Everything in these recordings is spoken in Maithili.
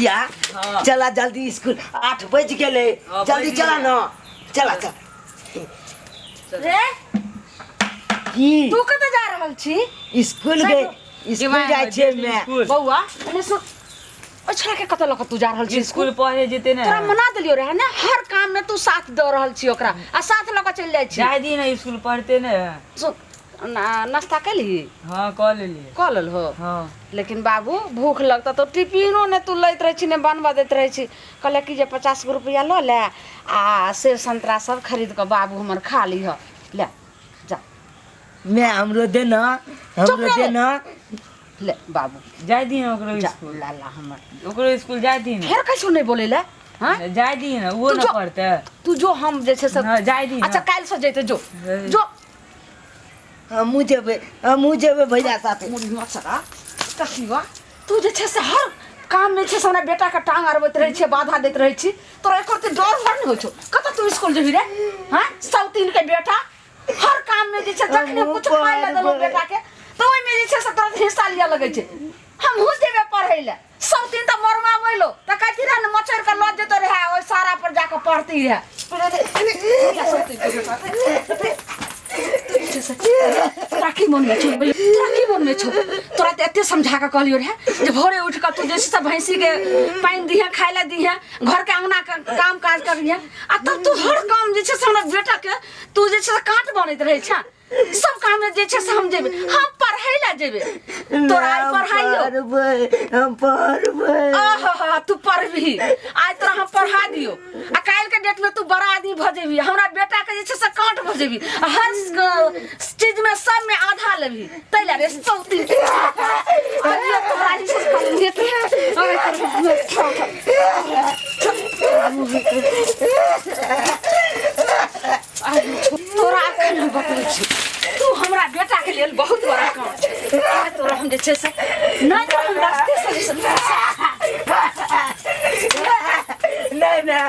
भैया हाँ। चला जल्दी स्कूल 8 बज गेलै हाँ, जल्दी बजि चला गेलै। न चला चल रे की तू कतऽ जा रहल छी स्कूल गे स्कूल जाइ छियै मैं स्कूल बौआ एने सुन ओहि छोरा के कतऽ लऽ कऽ तू जा रहल छी स्कूल पढ़े जेते ने तोरा मना देलियो रहे ने हर काम में तू साथ दऽ रहल छी ओकरा आ साथ लऽ कऽ चलि जाइ छी जाय दी ने स्कूल पढ़ते ने सुन नाश्ता केलही हाँ कऽ लेलियै कऽ लेलहो हाँ लेकिन बाबू भूख लगतऽ तऽ टिफिनो नहि तू लैत रहै छी नहि बनबऽ दैत रहै छी कहलक कि जे 50 गो रुपैआ लऽ ले आ सेब संतरा सब खरीद कऽ बाबू हमर खा लिहऽ ले जा मैं हमरो दे न चुप हमरो रह दे रे। न ले बाबू जाय दी ने ओकरो जा स्कूल ला ला हमर ओकरो स्कूल जाय दी ने फेर कैसो नहि बोलै ले हाँ जाय दी ने ओहो तू ने जो- पढ़ते तू जो हम जे छै से हाँ, जाय दी ने। अच्छा काल्हि से जैते जो जो हमहूँ जेबै हमहूँ जेबै भैया साथे मुड़ी सरा कथिवा तू जे छै से हर काम में छै से हमरा बेटा के टांग अड़बैत रहै छै बाधा दैत रहै छी तोरा एको रत्ती डर भर नहि होइ छौ कतऽ तू स्कूल जेबही रे हाँ सौतीन के बेटा हर काम में जे छै जखने हमहूँ कुछ खाय लए देलहुँ पढ़बै। बेटा के तऽ ओहिमे जे छै से तुरंत हिस्सा लिअ लगै छै हमहूँ जेबै पढ़ै लए सौतीन तऽ मरमा मैलो तऽ कथी रहै ने मचोड़ि कऽ लऽ जेतो रहए ओहि सारा पर जाकऽ पढ़ती रहए सौतीन के बेटा तोरा की मनमे छौ तोरा की मनमे छौ तोरा तऽ एते समझा कऽ कहलियो रहे जे भोरे उठि कऽ तू जे छै से भैंसीके पानि दिहे खाय लए दिहे घरके अङ्गनाके काम काज करिहे आ तब तू हर काम जे छै से हमरा बेटाके तू जे छै से काँट बनैत रहै छै सब काम मे जे छै से हम जेबै हम पढ़ै लए जेबै तोरा आइ पढ़ाइयो पढ़बै हम पढ़बै आहा तू पढ़बही आइ तोरा हम पढ़ा दियो आ काल्हि के डेट में तू बड़ा आदमी भऽ जेबही हमरा बेटा के जे छै से कांट भऽ जेबही आ हर चीज में सब में आधा लेबही तै लए रे सौती अरे तोरा जे छै से खाली हेतै। अरे तोरा- तोरा एखन हम बतबै छी तू हमरा बेटाके लेल बहुत बड़ा काम छै आइ तोरा हम जे छै से नहि तऽ हम रास्ते से जे छै नहि नहि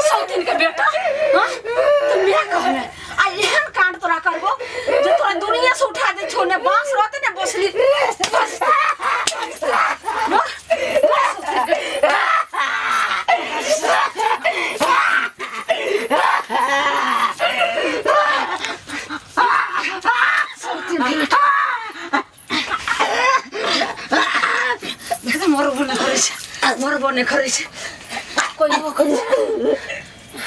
सौतीन के बेटा हाँ? तू मैं कहने आ एहन कांड तोरा करबो जे तोरा दुनिया से उठा दे छो ने बांस रहते ने बसली बस मरबो नहि करै छै मरबो नहि करै छै कोइ करै छै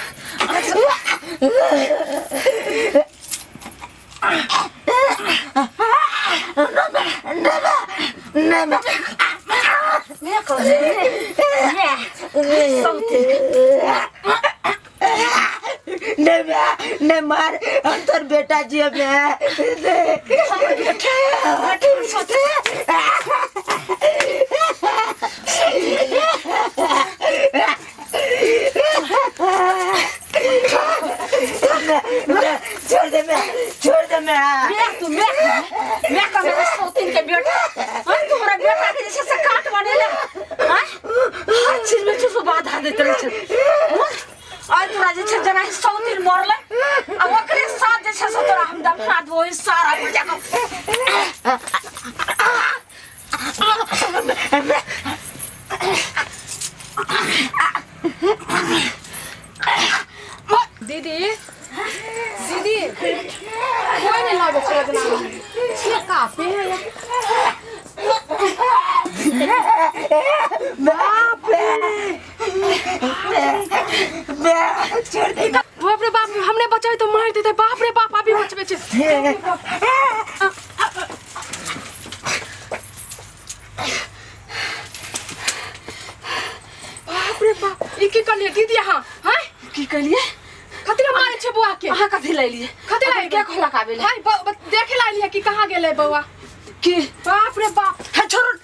नहीं मैं नहीं मार हम तोर बेटा जी मैं छोड़ दे मैं छोड़ दे मैं मैं तू मैं मैं का मेरा सौतीन के बेटा हां तू हमरा बेटा के जैसे से काट बनेले हां हर चीज में तू बाधा देत रहे छै आज तोरा जे छै जना सौतीन मरले आ ओकरे साथ जे छै से तोरा हम दफना देबो ई सारा बुझा के दीदी दीदी कोई नहीं लागे छै अगना छे काफी है या बाप रे मैं छोड़ दे बाप रे बाप हमने बचाई तो मार देते बाप रे बाप अभी बचबे छे बाप रे बाप ई की करलिए दीदी अहाँ हैं की कहलिए कथी ला मारे छे बौआ के अहाँ कथी ले लिए कथी लाइलियै? के कहलक आबे ले हाय देखे ला आइलिए कि कहाँ गेलै बौआ की बाप रे बाप हे छोड़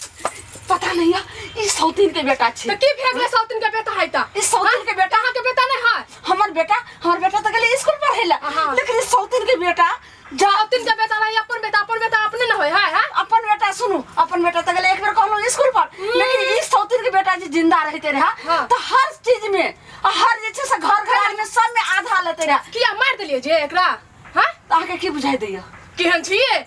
पता नहीं है ई सौतीन के बेटा छै तो की भे गेलै सौतिन के बेटा है त ई सौतीन के बेटा अहाँ के बेटा नहीं है हमर बेटा तो गेलै स्कूल पढ़े ला हाँ। लेकिन ई सौतीन के बेटा जा सौतिन के बेटा नहीं अपन बेटा अपन बेटा अपने न होय है हैं अपन बेटा सुनू अपन बेटा तो गेलै एक बेर कहलहुँ स्कूल पर लेकिन ई सौतीन के बेटा जे जिंदा रहते रहा हाँ। तो हर चीज में आ हर जे छै से घर घर में सब में आधा लेते रहा किया मार देलिए जे एकरा हैं तऽ अहाँके की बुझाइ दैया केहन छियै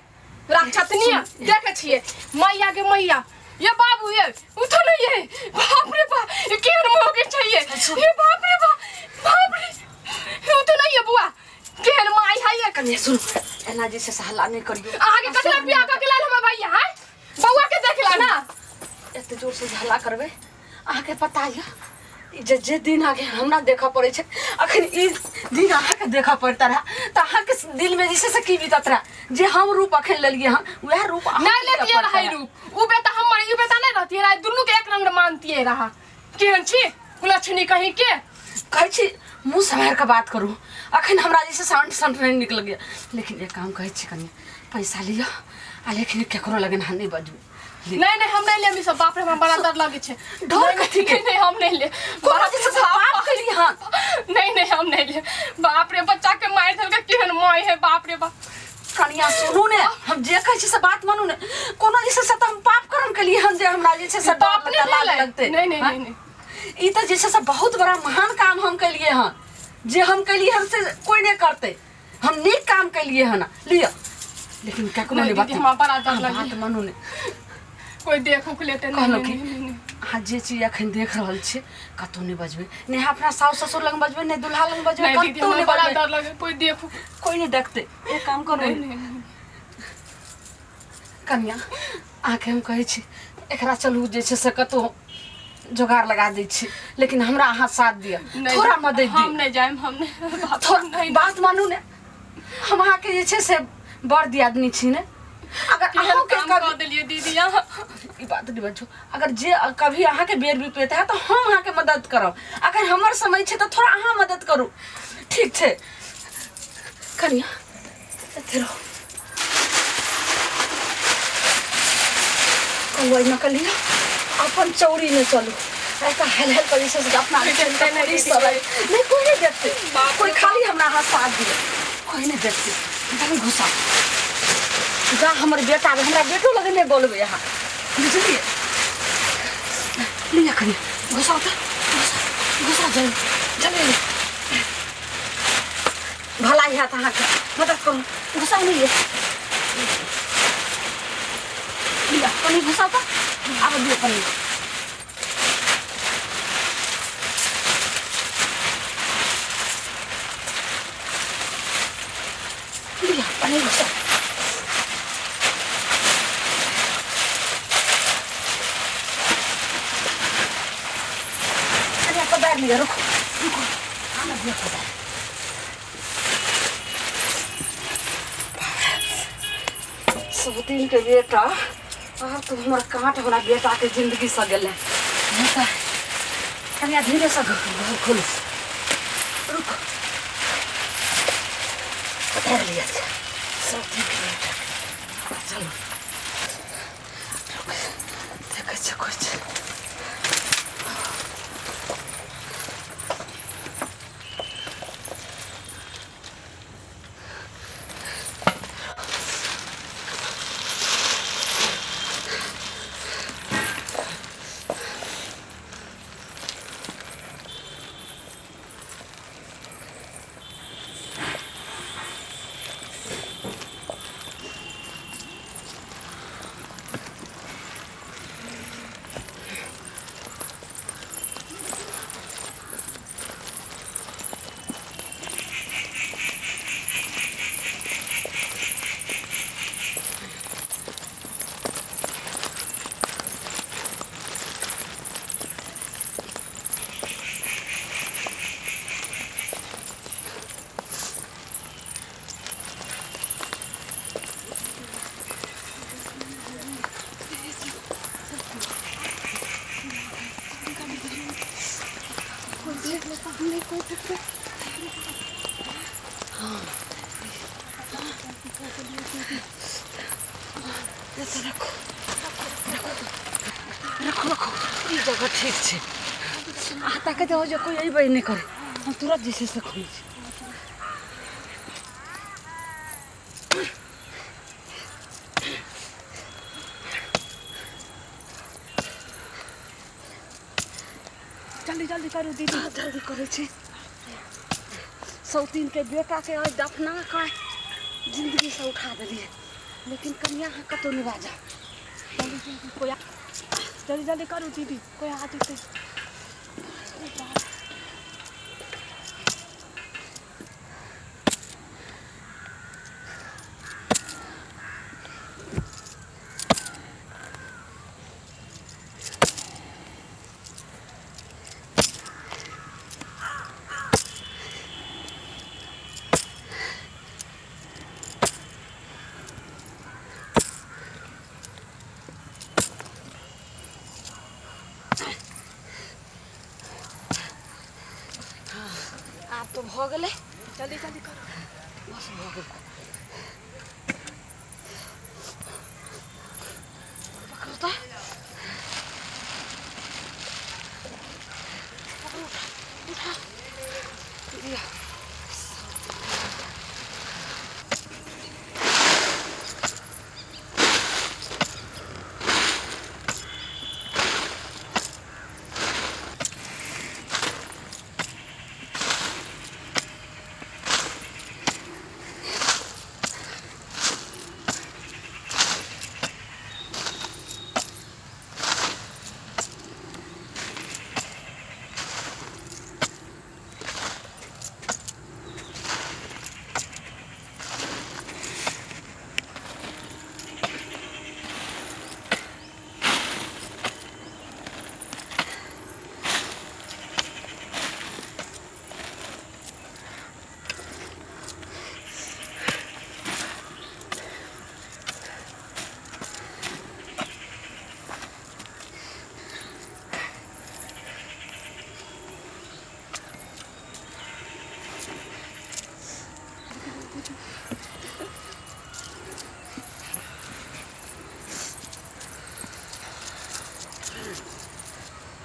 राक्षसनी देखे छियै मैया के मैया ये बाबू ये उठो ना ये बाप रे बाप ये केहन मोह के चाहिए ये बाप रे बाप बाप रे उठो ना ये बुआ केहन माई है ये कनिया सुन एना जे छै से हल्ला नहि करियौ आगे कथी ला बियाह कऽ के लाल हमर भैया हैं बउआ के देखला ना एते जोर से हल्ला करबै अहाँके पता यऽ ई जे जे दिन अहाँके हमरा देखऽ पड़ै छै अखन ई दिन अहाँके देखऽ पड़ता रहए तऽ अहाँके दिलमे जे छै से की बीतत रहए जे हम रूप अखन लेलियै हँ वएह रूप अहाँके नहीं देखऽ लेतिए पड़ता रहे रहए। रूप उ बेटा हमर ई बेटा नहीं रहतिए रहे दुनू के एक रंग मानतिए रहा केहन छी कुलक्षणी कहीं के कहै छी मुँह सम्हारि कऽ बात करू अखन हमरा जे छै से अंट संट नहि नीक लगैए लेकिन एक काम कहै छी कनिया पैसा लिअ आ लेकिन केकरो लगन अहाँ नहि बजू नहीं नहीं हम नहीं लेब ई सब बाप रे हमरा बड़ा डर लगे छै डर कथी के? नहीं नहीं हम नहीं ले कोनो जे छै से पाप केलियै हन नहीं नहीं हम नहीं ले बाप रे बच्चा के मार देलकै केहन माय है बाप रे बाप कनिया सुनू ने हम जे कहै छी से बात मानू ने कोनो जे छै से तऽ हम पाप कर्म केलियै हन जे हमरा जे छै से डर बाप लगतै, नहीं लाज भेलै लगतै नहीं नहीं हाँ? नहीं नहीं ई तऽ जे छै से बहुत बड़ा महान काम हम केलियै हन जे हम केलियै हन से कोई नहि करतै हम नीक काम केलियै हन लिअ लेकिन ककरो नहीं नहि दीदी, बात हमरा बड़ा डर लगैए। बात मानू ने कोई देख उख लेते नहीं कहलहुँ नहीं, कि नहीं, नहीं, अहाँ जे चीज अखन देख रहल छियै कतहु नहि बजबै नहि अपना साउस ससुर लग बजबै नहि दुल्हा लग बजबै नहीं दीदी कतहु हमरा नहि बड़ा बजबै डर लगे कोई देख उख कोई नहि देखतै एक काम करू नहीं नहीं नहीं। कनिया अहाँके हम कहै छी एकरा चलू जे छै से कतहु जोगाड़ लगा दै छी लेकिन हमरा अहाँ साथ दिअ नहीं, थोड़ा मदद हम दिअ नहीं जाएम हम नहीं बाप थोड़ा नहीं बात मानू ने हम अहाँके जे छै से बड़ दियादनी छी ने अगर केहन अहूँके काम कऽ कभी देलियै दीदी अहाँ ई बात नहि बजू अगर जे कभी अहाँके बेर विपरीत है तऽ हम अहाँके मदद करब अगर हमर समय छै तऽ थोड़ा अहाँ मदद करू ठीक छै कनिया एते रहो कहू एहिमे कऽ लिअ अपन चौरीमे चलू ऐसा हेल हेल करै छै से अपना पुलिस सब आबि- नहि कोई नहि देखतै कोई खाली हमरा अहाँ साथ दिअ कोई नहि देखतै जल्दी घुसा जा हमर बेटा आबै, हमरा बेटो लगे नहि बोलबै अहाँ बुझलियै लिअ कनि घुसाउ तऽ घुसा घुसा जल्दी जल्दी भलाई हैत अहाँके मदद करू घुसाउ नहि लिअ कनि घुसाउ तऽ आब दियौ कनि लिअ कनि घुसाउ अरे पदार लिअ रुकू रुकू आना दिअ पदार सब दिन के बेटा आब तो हमर कांट हमरा बेटा के जिंदगी से गेलै नहीं तऽ कनिया धीरे से घर खोलू रुको पधार लिया सब दिन के बेटा चलो रुक देखै छियै कोइ छै रखो रखो ई जगह ठीक छै अहाँ ताकैत रहू जे कोइ अयबै नहि करे हम तुरंत जे छै से खोलै छी जल्दी जल्दी करू दीदी हाँ, जल्दी करै छी सौतीन के बेटा के आइ दफना कऽ जिंदगी से उठा देलियै लेकिन कनिया अहाँ कतहु नहि बाजब कोई जल्दी जल्दी करू दीदी, कोई आ जेतै। आब तऽ भऽ गेलै। जल्दी जल्दी करू। बस भऽ गेल। पकड़ू तऽ, पकड़ू, उठा उठा दिअ।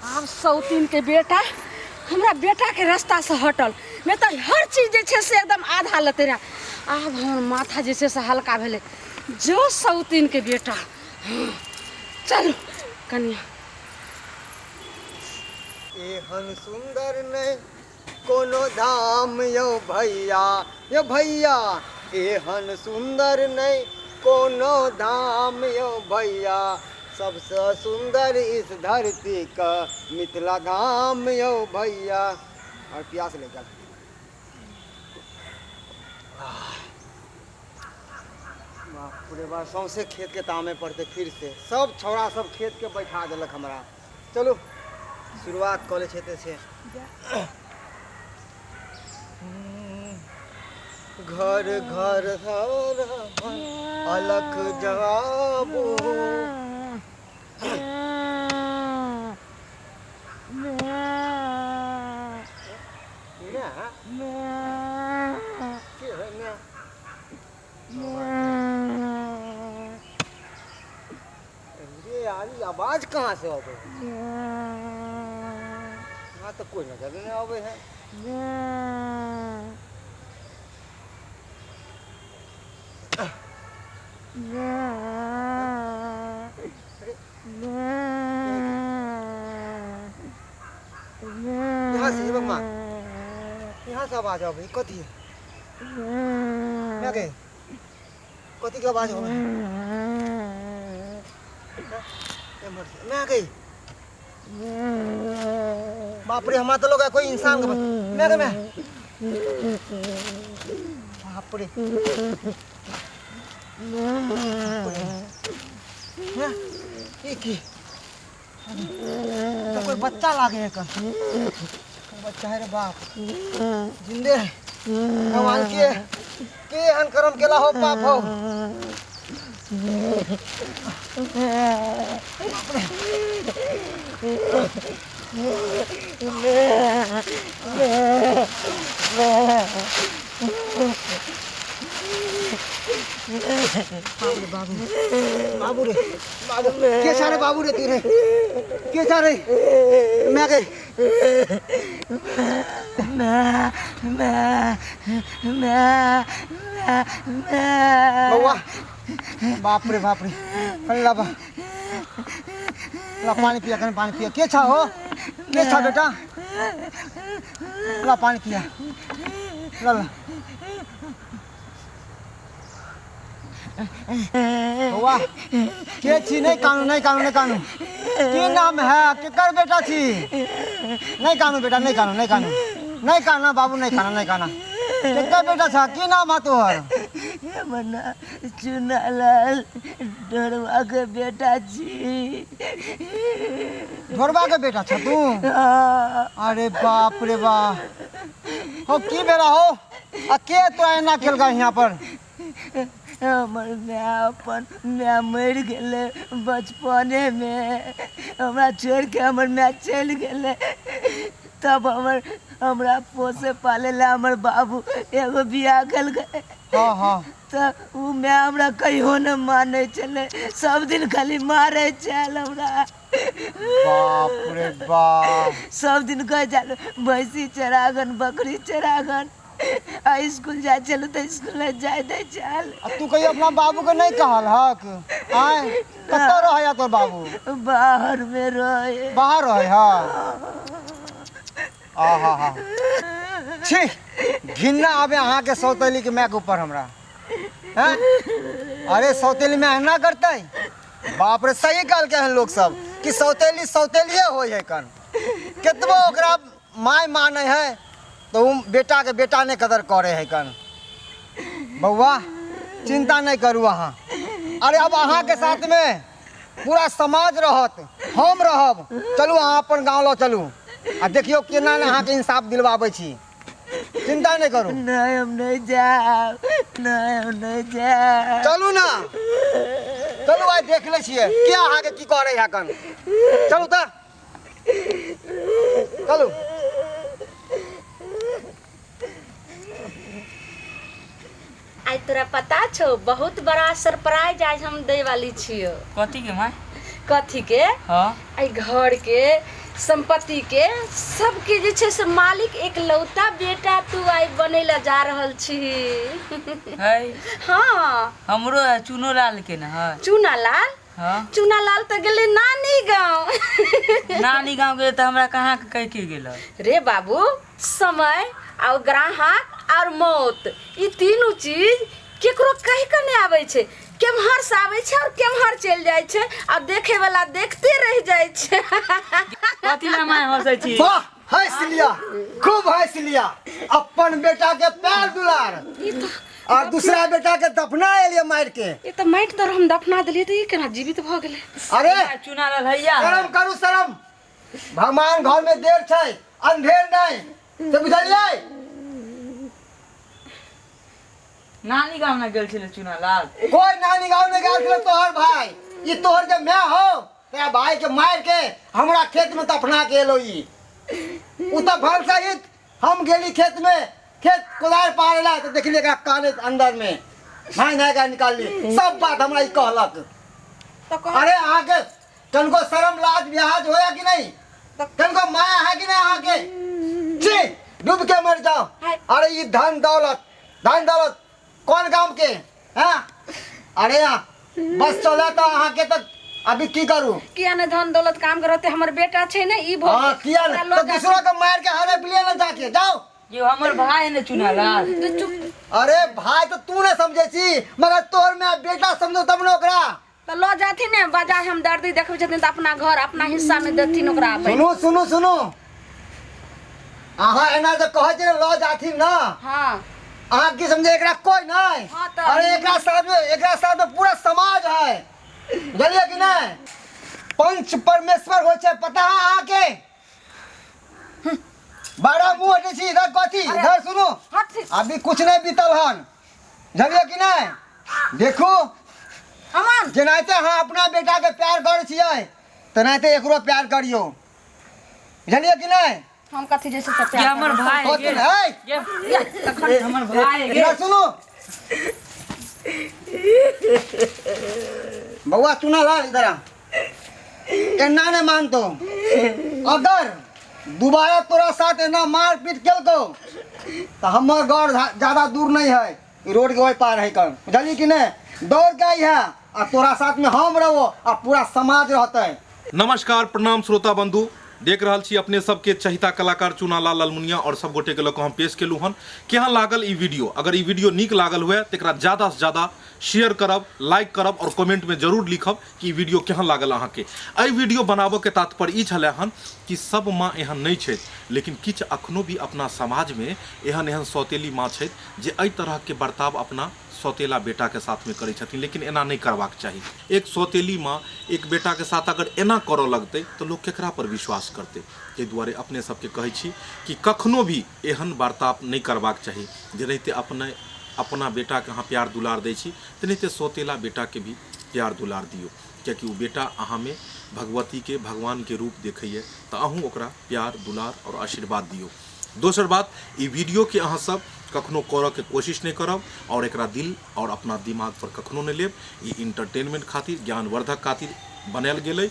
आब सौतीन के बेटा हमरा बेटा के रास्ता से हटल नहि तऽ हर चीज जे छै से एकदम आधा लेते रहे। आब हमर माथा जे छै से हल्का भेलै। जो सौतीन के बेटा, चलू कनिया। एहन सुंदर नहि कोनो धाम यौ भैया, यौ भैया, एहन सुंदर नहि कोनो धाम यौ भैया, सबसँ सुंदर इस धरती का मिथिला धाम यौ भैया। और प्यास ले गल। बाप रे बाप, सौंसे खेत के तामे पड़ते फिर से सब छौड़ा सब खेत के बैठा देलक हमरा। चलू शुरुआत कऽ लै छै से। घर घर हर अलख जवाबू। के है ना? अरे यार, ई आवाज कहाँ से अबै है? यहाँ तऽ कोई नजर नहीं आबै है। अरे, यहाँ से, हे भगवान, यहाँ से आवाज आबै है। कथी है ना गे? कथी के आवाज आबै है? एम्हर से मैं गई। बाप रे, हमरा तो लोग कोई इंसान के मैं गई मैं। बाप रे बाप रे, हैं? ई की तो कोई बच्चा लागे है? कोई बच्चा है रे बाप, जिंदे है। भगवान के के एहन करम केला हो पाप हो। बाबू बाबू रे बाबू, के छा रे बाबू रे? तू रे के छा रे? मैं गई। बउआ, बाप रे बाप रे, अल्लाह बा, ला पानी पिया, कने पानी पिया। के छा हो, के छा बेटा? ला पानी पिया, ला ला। बौआ के छी? नहीं कानू, नहीं कानू, नहीं कानू। की नाम है? केकर बेटा छी? नहीं कानू बेटा, नहीं कानू, नहीं कानू, नहीं काना बाबू, नहीं काना, नहीं काना। केकर बेटा छा? की नाम है तोहर? हमर नाम चुनालाल ढोरवा के बेटा छी। ढोरबा के बेटा छ तू? हाँ। अरे बाप रे बाप, हो की बेरा हो आ के तो एना केलका यहाँ पर? हमर माय अपन माय मरि गेलै बचपनेमे, हमरा छोड़िके हमर माय चलि गेलै। तब हमर हमरा पोसे पाले ला हमर बाबू एगो बियाह केलकै। हाँ हाँ। तऽ ओ माय हमरा कहियो नहि मानै छलै, सब दिन खाली मारै छल हमरा। बाप रे बाप। सब दिन कहै छल भैंसी चरागन बकरी चरागन, आ स्कूल जाइ छल तऽ स्कूल नहि जाय दै छल। आ तू कहियो अपना बाबू के नहीं कहल हक? आय कतऽ रहै तोर बाबू? बाहर में रहे। बाहर रहे? हाँ। आहा हा, छी घिन्ना आबे अहाँ के सौतेली के माय के ऊपर हमरा। हैं? अरे सौतेली माय एना करतै? बाप रे, सही कहलकै हन लोग सब कि सौतेली सौतेलिए होइ है कन। केतबो ओकरा माय मानै है तो उ बेटा के बेटा नहीं कदर करे है कन। बौआ चिंता नहीं करू अहाँ। अरे अब अहाँ के साथ में पूरा समाज रहत, हम रहब। चलू अहाँ अपन गाँव लऽ चलू आ देखियौ केना ने अहाँके इंसाफ दिलवाबै छी। चिंता नहीं करू। नहीं हम नहीं जायब, नहीं हम नहीं जायब। चलू ना, चलू आइ देख लै छियै के अहाँके की करै है कन। चलू तऽ चलू। आइ तोरा पता छौ बहुत बड़ा सरप्राइज आज हम दै वाली छियौ। कथी के माय? कथी के? हाँ। एहि घर के संपत्ति के सबके जे छै से मालिक एकलौता बेटा तू आइ बनै लए जा रहल छी। है? हाँ। हमरो है चुनो लाल के ने है। चूना लाल? हाँ। चूना लाल तऽ गेलै नानी गाँव। नानी गाँव गेलै तऽ हमरा कहाँ के कहि के गेल? रे बाबू, समय और ग्राहक और मौत ई तीनू चीज केकरो कहि के नहि आबै छै। केम्हर से आबै छै और केम्हर चलि जाइ छै आ देखे वाला देखते रहि जाइ छै। कथी ला माय हंसै छी? वाह, हंस लिया, खूब हंस लिया। अपन बेटा के प्यार दुलार और दूसरा बेटा के दफना एलिए मार के। ई तऽ माटि तर हम दफना देलियै तऽ ई केना जीवित भऽ गेलै? अरे चुना लाल हैया। शरम करू शरम, भगवान घर में देर छै अंधेर नहीं, से बुझलियै? नानी गाँव ना गेल छलै चुना लाल। कोई नानी गाँव नहीं गेल छलै तोहर भाई। ई तोहर जे my हो तेरा भाई के मार के हमरा खेत में दफना के एलो। ई उ तऽ भल सहित हम गेली खेत में, खेत कोदार पारे ला तो देखलिए एकरा काने अंदर में भाई नाय का निकालली। सब बात हमरा ई कहलक। अरे अहाँके कनको शरम लाज बिहाज होया कि नहीं? कनको माया है कि नहीं अहाँके? छी डूब के मर जाओ। अरे ई धन दौलत, धन दौलत कौन काम के हैं? अरे यहाँ बस चला तो अहाँके तक अभी की करू? किया ने धन दौलत काम करते, हमर बेटा छै ने ई भऽ हाँ किया ने तो दूसरा के मार के हरे पिलिए ना जाके जाओ। ये हमर भाई है ने चुना लाल। तू चुप। अरे भाई तो तू ने समझे छी मगर तोहर में बेटा समझो तब ने ओकरा। तऽ लऽ जाथिन ने बाजार, हम दर्दी देखबै छथिन तऽ अपना घर अपना हिस्सा में देथिन ओकरा। सुनू सुनू सुनू, अहाँ एना जे कहै छियै ने लऽ जाथिन ना। हाँ। अहाँ की समझे एकरा कोई नहीं? हाँ तऽ। अरे एकरा साथ में पूरा समाज है, बुझलियै कि नहीं? पंच परमेश्वर होइ छै, पता है अहाँके? बड़ा मुँह हटै छी इधर कथी? इधर सुनू, अभी कुछ नहीं बीतल हन, बुझलियै कि नहीं? देखू अमन जेनाहिते अहाँ अपना बेटा के प्यार करै छियै तेनाहिते एकरो प्यार करियौ, बुझलियै कि नहीं? हम कथी जैसे से ये प्यार हमर भाई कथी गे। है? ये हमर भाई गे। इधर सुनू बउआ, चुना लाल इधर आ। एना नहीं मानतो, अगर दोबारा तोरा साथ एना मार पीट केलको तो हमर घर ज्यादा दूर नहीं है, ई रोड के ओहि पार है कन, बुझलियै कि नहीं? दौड़ के आई है आ तोरा साथ में हम रहो आ पूरा समाज रहते। नमस्कार, प्रणाम श्रोता बंधु। देख रहल छी अपने सबके चहिता कलाकार चुनालाल ललमुनिया और सब गोटे के लऽ कऽ हम पेश केलहुँ हन। केहन लागल ई वीडियो? अगर ई वीडियो नीक लागल हुए तऽ एकरा ज़्यादा से ज़्यादा शेयर करब, लाइक करब और कमेंट में जरूर लिखब कि ई वीडियो केहन लागल अहाँके। एहि वीडियो बनाबऽ के तात्पर्य ई छलै हन कि सब माँ एहन नहि छथि, लेकिन किछु अखनो भी अपना समाजमे एहन एहन सौतेली माँ छथि जे एहि तरहके बर्ताव अपना सौतेला बेटाके साथमे करै छथिन, लेकिन एना नहि करबाक चाही। एक सौतेली माँ एक बेटाके साथ अगर एना करऽ लगतै तऽ लोक केकरा पर विश्वास करतै? ताहि दुआरे अपने सबके कहै छी कि कखनो भी एहन वार्तालाप नहि करबाक चाही। जेनाहिते अपने अपना बेटाके अहाँ प्यार दुलार दै छी, तेनाहिते सौतेला बेटाके भी प्यार दुलार दियौ, कियाकि ओ बेटा अहाँमे भगवतीके भगवानके रूप देखैए, तऽ अहूँ ओकरा प्यार दुलार आओर आशीर्वाद दियौ। दोसर बात, ई वीडियोके अहाँ सब कखनो करऽके कोशिश नहि करब आओर एकरा दिल आओर अपना दिमाग पर कखनो नहि लेब। ई इंटरटेनमेंट खातिर, ज्ञानवर्धक खातिर बनायल गेल अइ।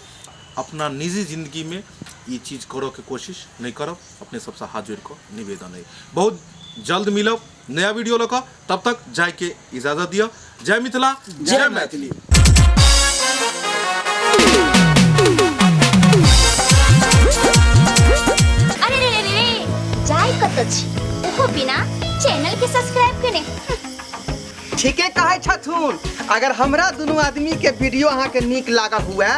अपना निजी जिंदगीमे ई चीज करऽके कोशिश नहि करब, अपने सबसँ हाथ जोड़ि कऽ निवेदन अइ। बहुत जल्द मिलब नया वीडियो लऽ कऽ, तब तक जायके इजाजत दिअ। जय मिथिला, जय मैथिली। अरे रे रे रे, जाय कत छी ओहो बिना चैनल के सब्सक्राइब केने। ठीके कहै छथुन। अगर हमरा दुनू आदमी के वीडियो अहाँ के नीक लागल हुए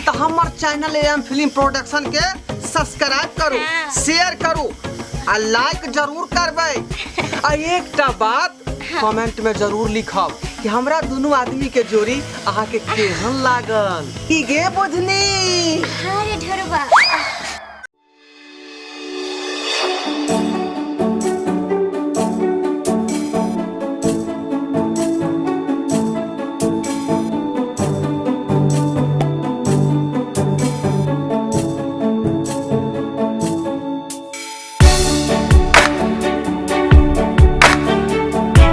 तो हमर चैनल एम फिल्म प्रोडक्शन के सब्सक्राइब करू, शेयर करू आ लाइक जरूर करबै। आ एकटा बात कमेंट में जरूर लिखब कि हमरा दुनू आदमी के जोड़ी अहाँ के केहन लागल। की गे बुधनी? हाँ रे ढोरबा।